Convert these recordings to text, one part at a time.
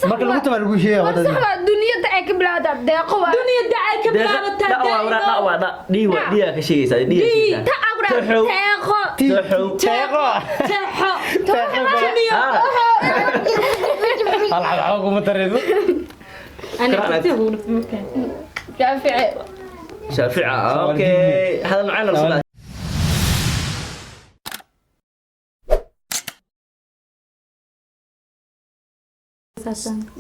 Marka lagu tamaa lagu sheegaya War sax waa duniyada ay ka bilaabataa deeqo waa. Dunya dacay ka bilaabataa. Dha waa wara, dha waa dha. Dhii waa dhiyaa ka sheegaysaa, dhiyaa sheegaysaa. Ta awra Toxow. deeqo. Toxow. Teeqo. Teexo. Teeqo. Ah. Hal xabo kuma tarayso. Shaafici. Shaafica, okay. Hadal macaan la soo.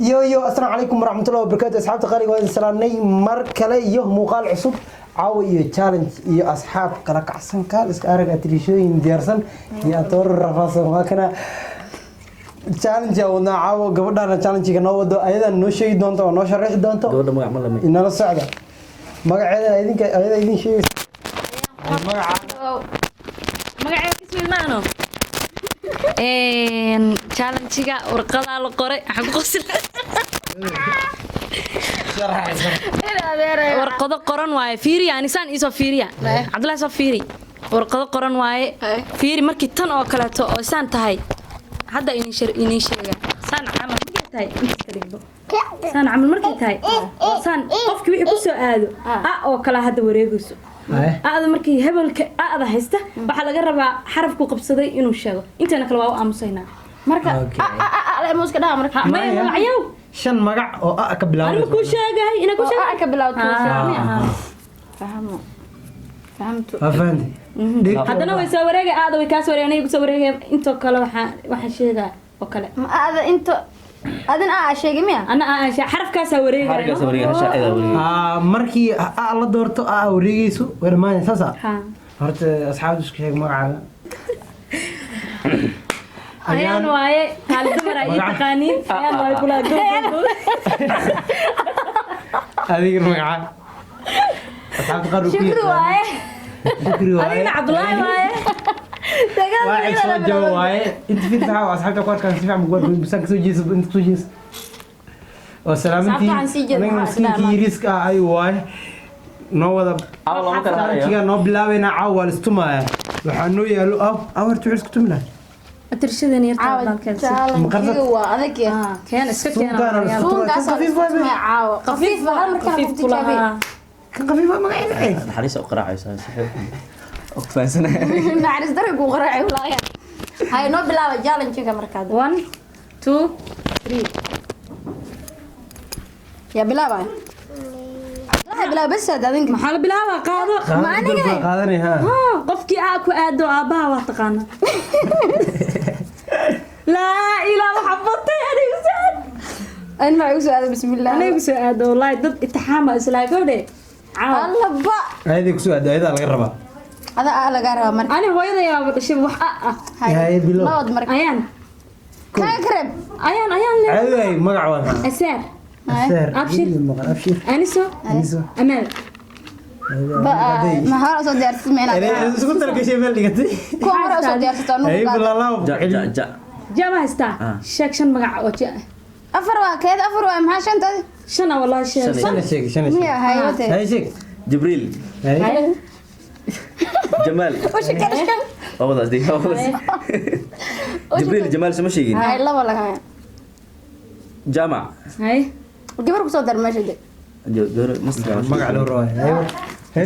Yo yo, assalaamu calaykum waraxmatullahi wabarakaatu, asxaabta qaaliga, waa idin salaamnay mar kale iyo muuqaal cusub caawa iyo challenge iyo asxaab kala kacsan, kaal iska arag, atirishooyin diyaarsan iyo atoor rafaadsan. Waa kana challenge aan wadnaa caawa. Gabadhaana challenge-ga noo wado, ayadaa noo sheegi doonto oo noo sharaxi doonto. Gabadha magac ma lamay. Inala socda, magaceeda idinka ayada idin sheegaysa magaca. Magacayga kismil maano. Challenge-ga warqadaa la qoray, waxaan ku qosil. Warqado qoran waaye, fiiriya anisaan iisoo fiiriya, Cabdullahi soo fiiri, warqado qoran waaye. Fiiri, markii tan oo kaleeto oo saan tahay hadda idin sheega, saan camal markay tahay intaas ka dhigbo, saan camal markay tahay oo saan qofkii wixii ku soo aado a oo kale hadda wareegayso. Aada markii hebelka aada haysta waxaa laga rabaa xarafku qabsaday inuu sheego, intana kale waa u aamusaynaa. Marka Okay. a a a a muuska dhaha marka. Maya, magacyow. Shan magac oo a ka anima bilaabanayso. Kuu sheegay inaa ku Oo a sheegay. ka bilowdo. Ah. Fahmo. Fahamtu. Waa fahanti. Haddana way soo wareegay, aada way kaa soo wareegay, aniga kusoo wareegay, intoo kale waxaa sheegaa oo kale. Ma aada inta adin a sheegay miya? Ana xarafkaasaa wareegaya. Xariggaas wareegay, hasha ayada wareegay. Ah, markii a la doorto a wareegayso way dhamaanaysa saasa. Ha. Horta asxaabta isku sheeg magacaaga. Ayaan waaye, kaali dumar aa ii Magaca. taqaaniin, ayaan waaye kulaa go. Adiga magaca asxaabta qaar Shukri waaye. Shukri waaye. Adigna Cabdulaahi waaye. Waa cig soo jabo waaye inta fit waxaa asxaabta ku arkaan si fiican ugu arkaan, bisaan kasoo jeesa, inta kasoo jeesa oo salaamantii. Asxaabta waxaan sii jeeda, Aniga waxaa miskiinkii isdhamaa. yariiska ah ayuu waaye noo wada. Caawa lama kala harayo. Challenge-ga noo bilaabaynaa caawa, waa la istumaaya. Waxaa noo yaalo aw awarta wuxuu isku tumi lahaa. Atirashadan yartaa Caawa baalkeeda. challenge waa adag ya. Keen, iska Suunkaana la keena. isku Suunkaas kan khafiif waay. caawa. Khafiif hal markaan Khafiif ku tijaabiye. kulahaa. Kan khafiif waay magaceeda. Naxariis u qaraacaysaa si xil. Oo ku fahansanaya. Naxariis darri kuu qaraacay walaaya. Hay, noo bilaaba challenge-ga markaad. One, two, three. Yaa bilaabaya? Cabdullahi bilaaba bas aad adinka. Maxaa la bilaabaa? Qaado. Ma aniga? Qaadanay ha. Ah, qofkii aa ku aado aabbaha waa taqaana. Laa ilaa waxa batay anigu soo aad. An ma igu soo aado, bismillah. Anigu soo aado, wallahi dad itixaama islaa gabdhe caawa. Alla ba. Ayadii kusoo aado, ayadaa laga rabaa. Ada aa laga rabaa marka. Ani hooyaday aaba dhashay wax a ah. Hay, bilow. Lawad marka. Ayaan. Kaa kareeb. Ayaan le. Caadi waay, magac waa Asaar. Aseer. Abshir. Maqan abshir. Aniso. Aniso. Amaal. Ba ma hore soo diyaarsatay ma inaad. Isku talagashay meel dhigatay. Kuwa hore soo diyaarsato anugu Ay qaado. bilaa. Ja ja ja. Jama haystaa. Ah. Sheeg shan magac oo ja. Afar waa keed, afar waa maxaa shantaadi? Shana wallahi sheeg. Shan. Shana sheeg, shana sheeg. Miya hay wate. Hay sheeg. Jibriil. Hay. Jamaal. U shakar shan. Waa wadaas dii, waa wadaas. Jibriil, Jamaal sama sheegin. Hay, laba laga haya. Jaamac. Hay. Gabar ku soo dar meesha de. Muslim. Magac loo rabaa.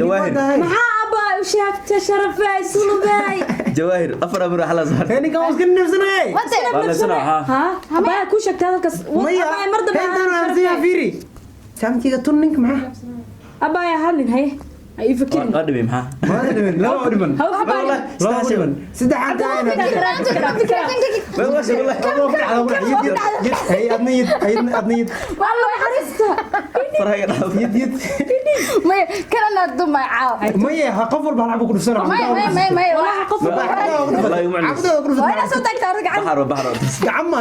Jawaahir. Maxaa abbaa u sheegtay sharafay sulubay? Jawaahir afar amir waxa la saar. Hey, ninkan waa iska nafsanay. Wate. Waa la sanaa ha. Ha, abbaa ku sheegtay hadalkaas. Maya. Abbaa mar dambe. Intaan aan siyaa fiiri. Challenge-ga tun ninka maxaa? Abbaa hadlin, haye ha ii fikirin. Waa dhibay maxaa? Ma dhiman, laba dhiman. Ha u fikirin. Laba dhiman. Saddex aan taayna. Waa waa wallahi. Yid yid yid. Hey, adna yid, adna yid. Wallah xarista. Faraha dhaaf. Yid yid. Maya kalena dumay caawa. Maya, ha qof walba hal xabo ku dhufsana. May may may may. Wallahi qof Wallahi uma Cabdada ku Waa dhufsana. inaad soo taagtaa horta gacanta. Baxar baxar. Gacan ma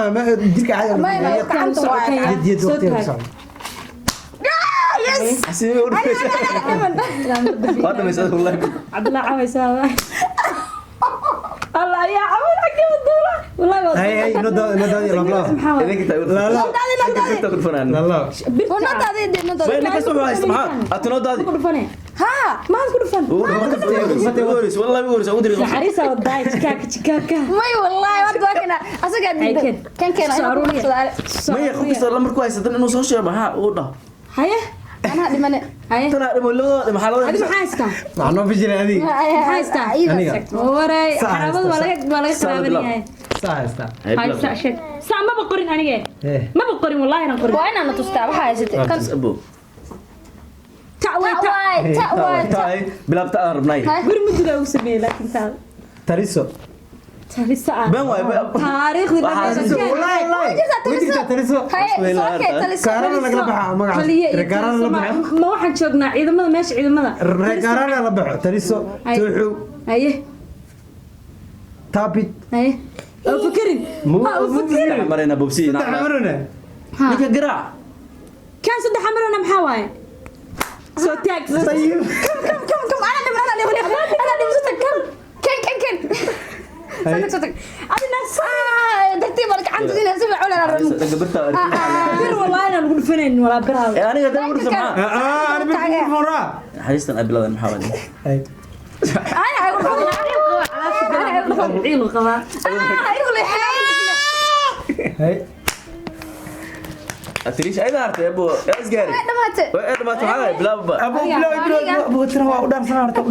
jirka caadi. May may gacanta waa. Yid yid Soo waqtiga taag. ku socda. Yes. Xasiibay u dhufaysaa. Waa dhamaysaa wallahi. Cabdullah cabaysaa. Allah ayaa cabad xagee duula. Wallahi waa Hay hay no daadi no daadi laba laba. Idinka taa La la. Idinka ku dhufanaan. La la. Una daadi no daadi. Way ninka soo haysta maxaa? Aad noo daadi. ku dhufane. Ha. Maad ku dhufan. Wallahi ugu horeysa ugu diraysa. Naxariisa wadaay jikaaka jikaaka. May wallahi waad waa kana asaga diidan. Kan keena inuu ku qabsado. Maya qof kasta lambar ku haysatan inuu soo sheego maxaa uu dhaho. Haye. Anaa dhimane. Haye. Tanaa dhimo labadooda maxaa Adi labada. maxaa haystaa? Maxaa noo fijilay adiga? Maxaa haystaa? Aniga. Waray Saa xaraabada waa laga waa laga Saa bilaab. qaraabanyahay. Saa haystaa. Hay saa sheeg. Saa maba qorin anige. Eh. Maba qorin wallahi inaan qorin. Waa inaad tustaa waxa haysatay. Kan Abo. Ta way ta. waay ta waay ta. Taay bilaabta aan rabnay. Guri muduga uu sameeyay laakiin taa. Tariso. Talisa ah. Been waay. Taariikhda Waxaa- Wallahi wallahi. Way jirtaa tariso. Hay soo kee taliso. Kaarana lagala baxaa magacaas. Taliye iyo Regaarana la taliso. baxo. Ma waxaan joognaa ciidamada meesha ciidamada. Regaarana la baxo. Tariso. Hay. Tuuxu. Haye. Taabit. Haye. Oo fikirin. Ha u fikirin. Saddex marayna bobsi. Saddex marana. Ninka garaac. Kan saddex marana maxaa waaye? Soo taag. Tayyib. Kam kam kam kam ana dhiman ana dhiman ana dhiman soo kam. Kan kan kan. Hay. Soo tag. Adina saa dartiib marka gacanta inaa si fiican ula rabno. Dhaga birta. Bir wallahi inaan ugu dhufanayn walaa biraha. Ee aniga dan ursa maxaa? Ah, ana bir ku furaa. Naxariistan ay biladan maxaa waay? Hay. Ana ay u dhufan. Ciil qabaa. Ah, igu leexay. Hay. Atirish ay daartay abo. Yaa isgaari. Dhamaatay. Way dhamaatay maxaa waay bilaabba. Abu bilaw bilaw abu tira waa u dhaarsan horta.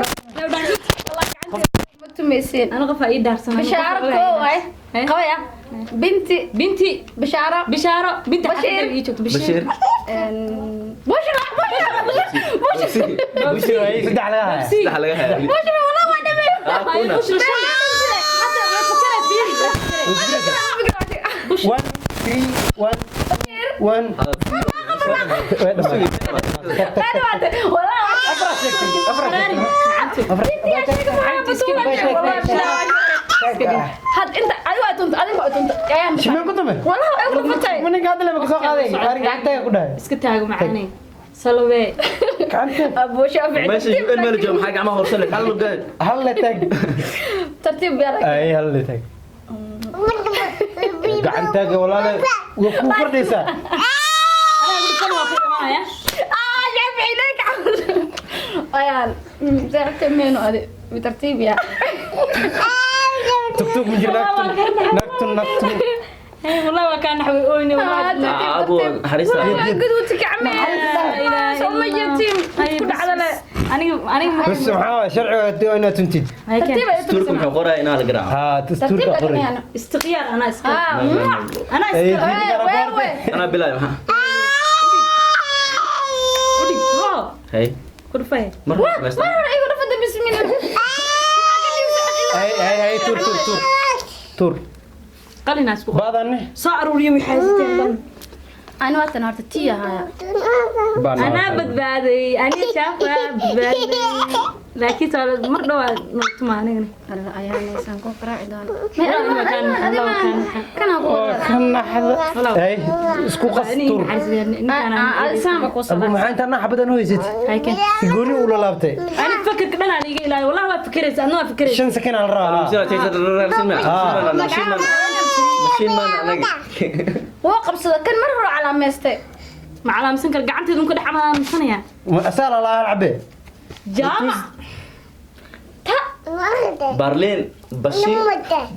Ma tumaysiin. Ana qof ii daarsan. Bishaaro koo waay. Qabaya. Binti Binti Bishaaro. Bishaaro binti Bashiir. xaafadda ii joogto Bashiir. Bushra Bushra Bushra. Bushir. Saddex laga haya. Saddex laga hayaa. Bushra walaa waa dhamay. Ah, Ay kuna. Bushra shan. Hadda way fakaraya fiiri. 1 3 1 1 Way dhamaatay. Dhamaatay. Walaa Afar sheegtay. Afar sheegtay. Binti yaa sheegay maxaa batuula. Walaa bilaa. Had inta adigu ay tunta adigu ay tunta. Ayaan Shimeen ku tumay. Walaa ay u dhufatay. Ma ninka hadda lama kasoo qaaday. Ari gacantaaga ku dhahay. Iska taago macaanay. Salwe. Gacanta Abu Shaafici. Meesha UN meel joogo maxaa gacmaha horsan leh? Hal lugaad. hal la taag. Tartiib yar. Ay hal la taag. Gacantaaga walaale waa ku kordhaysaa. Ana dhufan waa ku dhamaanaya. Ah, Shaafici leek. Ayaan saaxiibtay meeno adi bitartiib yaa. Tugtug ma jiro naagtun. Naagtun naagtun. Hey wallahi waa kaan naxway ooyne wallahi. Abo naxariista. Guduudka gacmee. Soo ma jeetin. Ku dhacda le. Aniga aniga Bas maxaa waay sharciga hadii waa inaad tuntid. Tartiib ay Dastuurka muxuu qorayaa inaa la garaaco. Haa dastuurka qoray. istiqyaar ana iska. Ah, Ana Ay, iska. wee wee. Anaa bilaabay maxaa? Udhig. Wow. Hay. Ku dhufay. Mar hore dhamaysta. Mar hore igu dhufata bismillah. Ay ay ay tur tur tur. Tur. Qalina isku. Baadanne. Soo aruuriyo wixii haysteen dhan. Ani waa tan horta tii ahaaya. Anaa badbaaday. Ani shaafa badbaaday. Laakiin saa mar dhawaa noqtuma anigana. Alla ayaan aysan ku qaraaci doona. Kana Waa ka naxda. Ay isku qas tur. Saan ba ku Abu maxaa intaa nax badan u haysat? Si gooni ula laabtay. Ani fakarka dhan aan iga ilaahay wallahi waa fikiraysa adna waa fikiraysa. 5 sakan aan rabaa. Masiin man masiin man masiin man anaga. Waa qabsada kan mar hore calaameystay. Ma calaamsan kar gacanteedu ka dhex calaamsanaya. Asaal ala hal cabe. Jaamac. Ta Barlin Bashir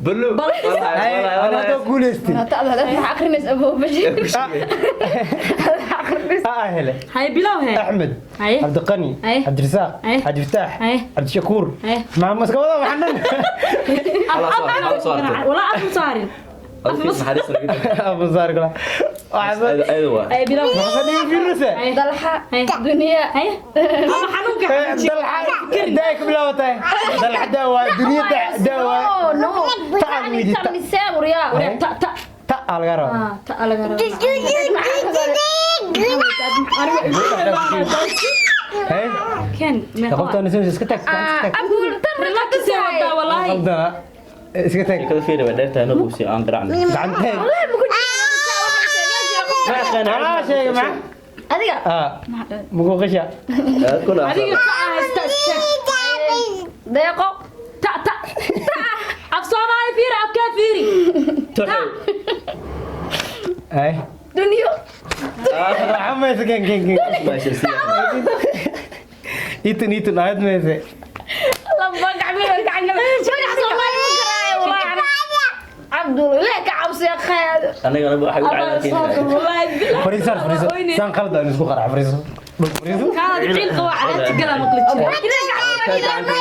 Blue. Ay ana hadda guuleystay. ta ada waxa akhrinaysa Abu Bashir. Ah hele. Hay bilow he. Axmed. Haye. Cabdiqani. Haye. Cabdirasaaq. Haye. Cabdifataax. Haye. Cabdishakuur. Haye. Maxamed iska wada waxaan dhan. Walaa af saarin. Abu saar kala. Waxaa Ayada waa. Ay bilow. maxaa dhiga fiirisa? Dalxa dunya. Hay. Ama xanuunka. Dalxa daa ka bilaabatay. Dalxa daa waa dunya daa waa. No no. Ta weydi ta. Misee uriya. Ta ta. Ta aa laga rabaa. Ah, ta laga rabaa. Hey. Ken meeqa. Qoftaan iska tag iska tag. Abu tan Relax wadaa wallahi. Qaldana. Iska tag. Kada fiiri way dheertahay noo bogsi aan garaacno. Gacanteed. Wallahi ma ku jiro. Anaa sheegay maxaa? Adiga. Ah. Mugu qasha. Kuna. Adiga ta haysta sheeg. Deeqo. Ta ta. Af Soomaali fiiri, afkaa fiiri. Toxow. Ay. Dunyo. Waxa mayse ken ken ken. Itan itan aad mayse. Laba gacmood gacan gala. Magac Soomaali ma garaayo wallahi. Cabdul ilaahay ka cabsi khayr. Aniga waxay u dhacay. Wallaahi bilaahi. Fariiso fariiso. Saan qalad aan isku qarax fariiso. Fariiso. Kaada ciilka waa calaamad gala maqli jira. Ilaahay ka cabsi.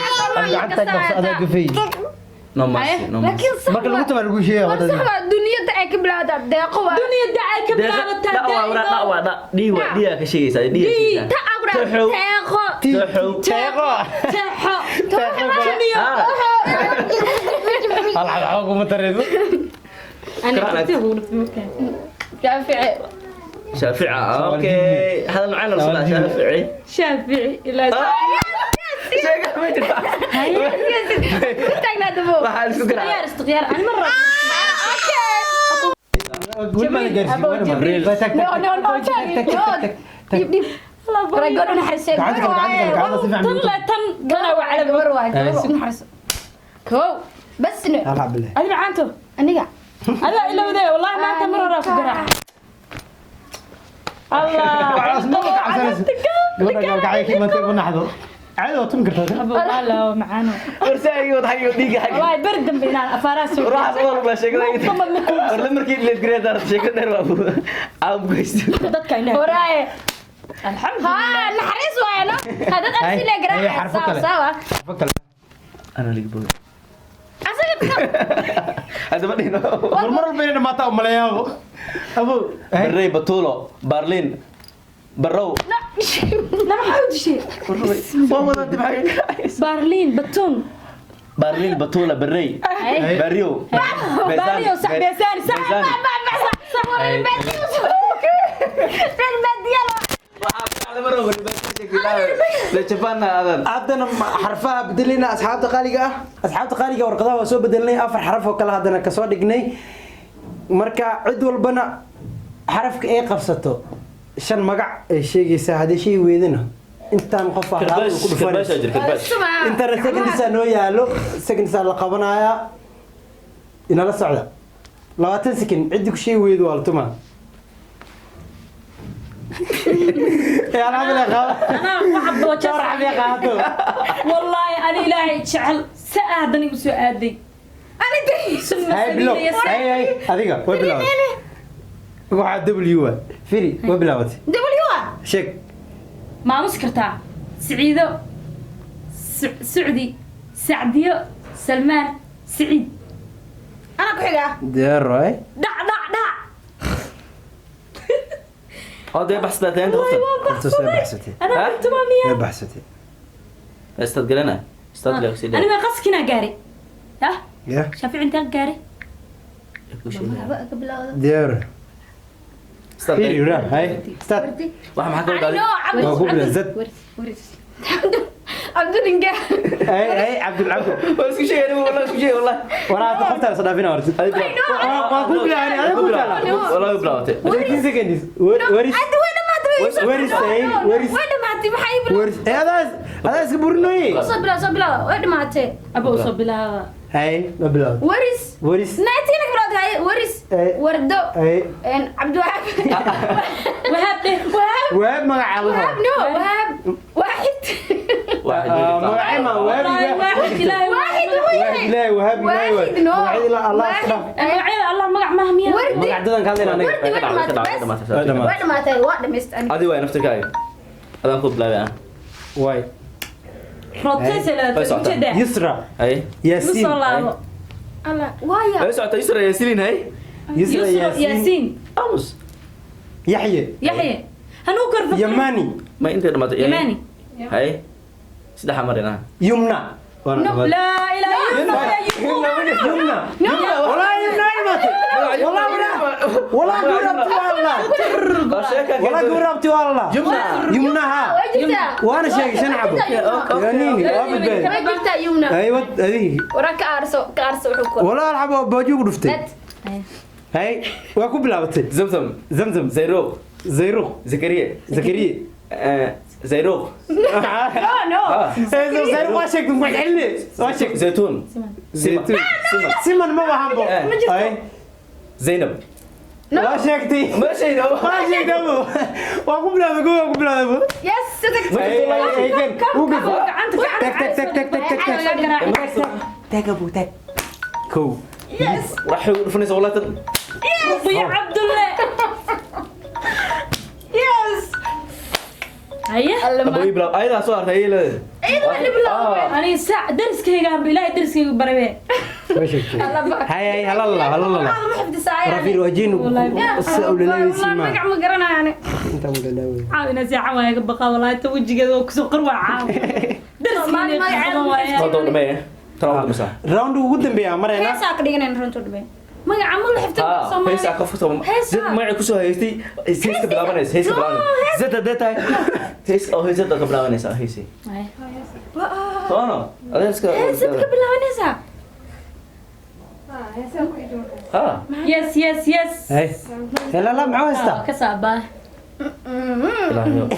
Gacanta dhaqso adaa gafay. No mercy, no mercy. Laakiin sax Marka lagu tabar lagu sheegay war sax waa duniyada ay ka bilaabataa deeqo waa Dunya dacay ka bilaabataa. Dha waa dha waa dha. Dhii waa dhii ka sheegaysaa. Dhii ka sheegaysaa. ta awra Toxow. deeqo. Toxow. Teeqo. Teexo. Teeqo. Hal hal xog uma tarayso. Aniga intii ugu dhuftay markaa. Shaafici. Shaafici. Okay. هذا معنا رسول الله شافعي. Shaafici ilaa Sheega ma jirta. Ku taagnaa dabo. Waxaa isku istiqyaar garaac. istiqyaar ani ma rabo. Jibriil. No no no no. Dib dib. Ragoon u naxariisay. Gacanta kale, gacanta kale, gacanta si fiican Tan la tan tana waa calab. Gabar waay, gabar u naxariiso. Kow. Bas no. Hal xab leh. Adi macaanto. Aniga. Adaa ilowday wallahi maanta mar hore ku garaac. Allah. Waxaas ma ka cabsanayso. Gabadha gaalkacay ka imaatay u naxdo. Caadi waa tumi kartaa. Abo walaalo macaano. Warsaagii wad xagiyo dhiiga xagiyo. Wallahi beri dambe inaan afaaraha soo Ruuxaas oo walba sheekada. Kuma ma ku War la markii leed gareed daar sheekada dheer waa. Aab goysto. dadka indhaha. Waraaye. Alxamdulillah. Ha, naxariis waaye no. Hadad Hay, arsi la hay, garaac. xarfo kale. Sawa. Xarfo kale. Ana liig boy. Asaga taka. Hadda ma dhino. Mar mar walba inay dhamaataa u maleeyaabo. Abo. Barrey Batulo, Barlin, Barrow. Na maxaa u dishay? Waa wada dib xagiyo. Barliin, Batuun. Barlin, Batula, Barrey. Barrio. Barrio, sax Beesani, sax. Beesani. Sax waray baadiyo. Reer baadiyo. Haddana xarfaha bedelina asxaabta qaaliga ah. Asxaabta qaaliga warqadaha waa soo bedelinay afar xaraf oo kale haddana kasoo dhignay. Marka cid walbana xarafka ay qabsato shan magac ay sheegaysaa haddii shay weydana intaan qof ah ku dhufanayso. Intana secondisa noo yaalo secondisa la qabanayaa inala socda 20 second ciddi ku sheegi weydo waa la tumaa. Ee alxamdulillah qaba. Anaa waxa boojas. Dhowr xabee qaadato. Wallahi ani ilaahay jecel sa aadan igu soo aaday. Ani day. Hay bilow. Hay hay adiga way bilaabatay. Waxaa W waa. Firi way bilaabatay. W ah. Sheeg. Maamus kartaa. Siciido. Sucdi. Sacdiyo. Salmaan. Siciid. Ana ku xiga. Diyaar waay. Dhac dhac dhac. Hadda baxsatay inta qofta. Inta soo baxsatay. Anaa Ha? kuntu miya. Way baxsatay. Istaad galana. Istaad galana sii Ani ma qaskinaa gaaray. Yah. Yeah. Shaafici intaan gaaray. Ka bilowda. Diyaar. Istaad Firi ura hay. Start. Waxa maxaa ka I wadaadi? know Waa ku Abdul. bilaabay zad. Abdul inga. Hay hay Abdul Abdul. Waa isku sheegay wallahi isku sheegay wallahi. Waraa qofta la dhaafina horta. Waa ku bilaabay adiga ku bilaabay. Wallahi bilaabatay. 13 seconds. Where is Hadda way dhamaatay. Where is saying? Where is Way dhamaatay maxay bilaabay? Where is adaas adaas iska burinoy. Soo bilaab soo bilaab way dhamaatay. Abo soo bilaaba. Hay ma bilaabay. Waris. Where is 19 ka bilowday hay waris. Hey. Wardo. Hay En Cabdiwahaab. Wahaab dheh. Wahaab. Waab magaca Wahaab no Wahaab. Waaxid. magacay ma waab Waaxid ilaahay. Waaxid wuu yahay. ilaahay waab ilaahay Waaxid no. magacyada ilaa Allah Waaxid. isdhaaf Magacyada Allah magac maaha miya. Wardi. magacdadan ka hadlayna aniga Wardi way dhamaatay. Way dhamaatay. Way dhamaatay waa dhamaystay aniga. Adi way naftirkaaga. Adaan ku bilaabay aan. Waay Roteys Way socotaa. ujeedaa. Yusra Hay. Igu Yaasiin soo laabo. Allah waaya. Way socotaa Yusra Yaasiin hay. Yusra Yusra Yaasiin Yaasiin. Aamus. Yaxye Yaxye. Hanuu korfo. Yamani Ma intay dhamaatay. Yamani. Hay. Saddex marina. Yumna No, laa ilaaha illa Allah. Yumna Yumna والله يمنى dhimatay والله والله قربت والله والله قربت والله Yumna. يمنها Way jirtaa. وانا شيء شن عبو يا نيني وابد بيت Way jirtaa Yumna. ايوه هذه Waraa ka aarso ka aarso wuxuu ku. والله العب باجوق دفتي Dad. هاي واكو بلاوتي Zamzam. زمزم Zayruq. زيروخ Zakariya. زكريا Zayruq. No No. زيروخ واشك وحلي واشك Zaytuun. Zaytuun. Siman ma wahanbo. Ay. Zainab. Waa sheegtay. Ma sheegay. Waa sheegtay abu. Waa ku bilaabay, waa ku bilaabay. Yes. Ay, ay, ay, kan. Uu gafo. Gacanta. Tag, tag, tag, tag, tag, tag, tag. Tag abu, tag. Kow. Yes. Waxay u dhufanaysaa wallahi tan. Ruqiya Cabdulle. Yes. Haye. Abu ii bilaab. Ayadaa soo hartay, ayay leedahay. Ciid waa dhib loo. Aniga saac dariskayga amba Ilaahay dariskayga barabe. Waa sheegtay. Hay, hay, halala, halala. Ma xifdisaa yani. Rafiir wajiinu. Sa u laleeyay ma. Magac ma garanayo ani. Inta u laleeyay. Caaw inaa saaca waaga baqa wallahi ta wajigeeda oo kusoo qarwaa caaw. Dariskayga magaceeda qaban waaya. Tan doo dhamee. Tan ugu dambaysa. Round ugu dambeeya marayna. Heesaa ka dhiganayna runta dhibay. Magaca ma la xifdin Ah, Soomaali. heesaa ka furta. Heesaa. Zed magaca ku soo haystay, hees ka bilaabanaysa, hees ka bilaabanaysa. Zed hadday tahay, hees oo heesada ka bilaabanaysa, heesi. Haye. Soono, adeerska. Heesaad ka bilaabanaysaa. Ha. Yes, yes, yes. Hay. Halala maxaa haystaa? Ka saabaa. Ilaahayow.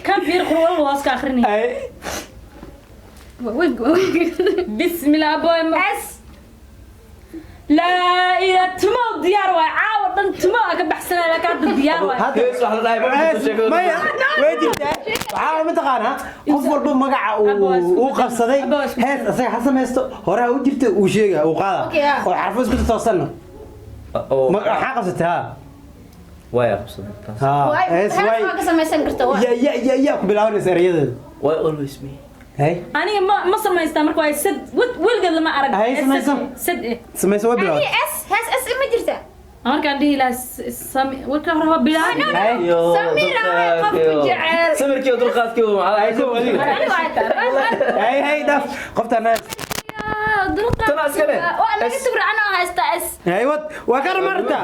Kan fiir qurwal hoos ka akhrinaya. Ay. Weyn weyn. Bismillah boy. S. Laa ilaa tumo diyaar waay caawa dhan tumo aa ka baxsanaya laakiin hadda diyaar waay. Hadda Hees wax la dhahay, ma jirto sheekada. maya way jirtaa. Waxaa mataqaanaa qof walba magaca Abba waa isku uu qabsaday bedel. Abba waa isku hees asaga ha samaysto hore ha u jirta uu sheega uu qaada Okay, ah. oo xarfo isku toosanna. Oo. Maxaa qabsatay ha? Way qabsaday taas. Ha. Waay. Hees Hees way. waa ka samaysan kartaa waa. Ya ya ya ya ku bilaabanaysa erayadeeda. Why always me? Hay. Aniga ma samaystaa marka waay sad weligeed lama arag. Hay, samayso. Sad eh. Samayso way Ani bilaabatay. S hees S ma jirta. Markaan dhihi lahaa warka hore waa bilaabay. Hay. Yo, Samir, ay, qofku jecel. Samirkii dulqaadkii Ay, kow adiga. Ani waa taa. Hay hay dhaf qofta naas. Dulqaad. Tan iska leh. Waa naga S. tibra anoo haysta S. Hay wad waa ka marta.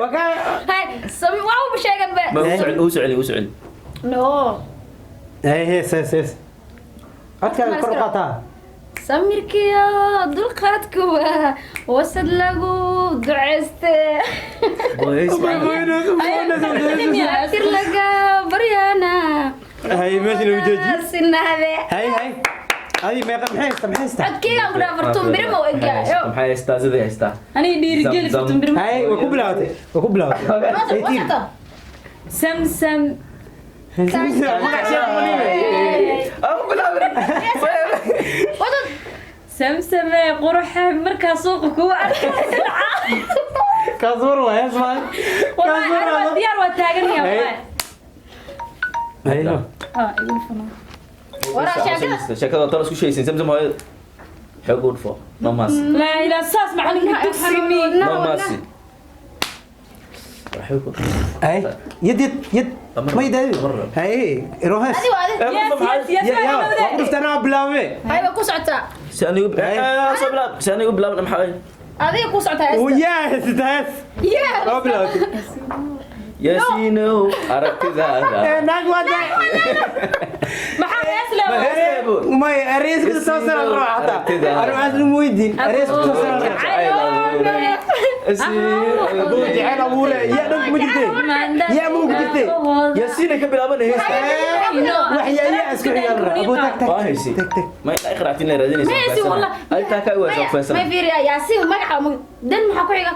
Waa ka Hay sami waa u sheegay be. Ma u socon, u socon, u socon. No. Hay hees hees hees. Codkaaga kor u qaataa. Samirkiyo dulqaadku waa wasad lagu duceyste. Boys. Tir laga baryaana. Hay meesha lagu jooji. Sinaade. Hay hay. Adi meeqa maxay haystaa maxay haystaa? Codkeyga ku dhaafartuun biri ma u egyahay. Maxay haystaa sidii haystaa? Aniga dhiirigeli Zam, zam. furtun birma. Hay waa ku bilaabatay. Waa ku bilaabatay. Wasata. Samsam. Magac sheeg ma dhiibay. Ah, ku bilaabay. Wadad. Samsame quruxe markaa suuqa kugu arkay. Kaas war waa hees maan. Wallahi aniga waa diyaar waa taagan yahay wallahi. Hay no. Ah, igu dhufano. Waraa sheekada. Sheekada tan isku sheegaysin Zamzam hooyada. Xoog u dhufo. No mas. Laa ilaa saas macalinka dugsiga mi. No mas. Waxay ku. Hay yad yad yad. Ma yidaabi. Hay inoo hees. Adi waa adi. Yes, yes, yes. Ya ya waa ku dhuftaan waa bilaabay. Hay waa ku socotaa. Si anigu soo bilaab, si anigu bilaab maxay? Adiga ku socotaa heesta. Yaa heesita hees. Yeah. Waa bilaabtay. Yaasiinow aragtidaada. Ee naag waa daa. Maxaa hees leedahay? Ma hees leedahay? May ereys ku toosan la rabaa xataa. Anu aad lu weydiin. Ereys ku toosan la rabaa. Abu jecel abuure yaa dhan kuma jirtay. Yaa ma ku jirtay. Yaasiina ka bilaabanay heesta. Wax yaa yaa isku xigaan rabaa. Abu tag tag. Waa haysi. Tag tag. Ma ila iqraactin la raadinaysa. Ma haysi wallah. Ay taa ka waa soo Ma fiiriya Yaasiin magaca dan maxaa ku xiga?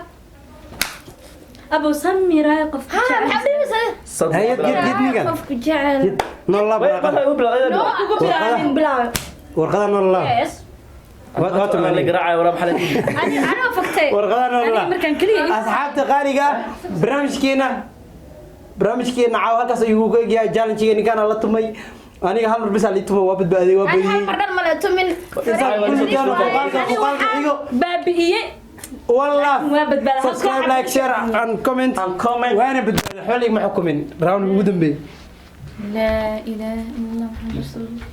Abu Samira qofka Ha jecel. maxaa dhibaysaa? Hay yad yad yad ninkan. Qofku jecel. Yad nool laab warqada. No, Ugu bilaabin. bilaabay. Warqada nool laab. Yes. Waa tumaani. Garaaca wala maxaa la Ani anoo fogtay. Warqada nool Aniga laab. markaan kaliya Asxaabta qaaliga barnaamijkeena caawa halkaas ayuu ku egyahay challenge-ga ninkaan la tumay. Aniga hal mar bis aa lii tumay waa badbaaday waa Ani hal badiyey. mar dhan male tumin. Intaan kulmi doono muuqaalka xigo. baabi'iye. Wallah. Waa badbaaday. Subscribe, like, share and comment. And comment. Waana badbaaday xooliga ma xukumin. Round ugu dambeeyay. Laa ilaaha illa Allah Muhammad rasuulullah.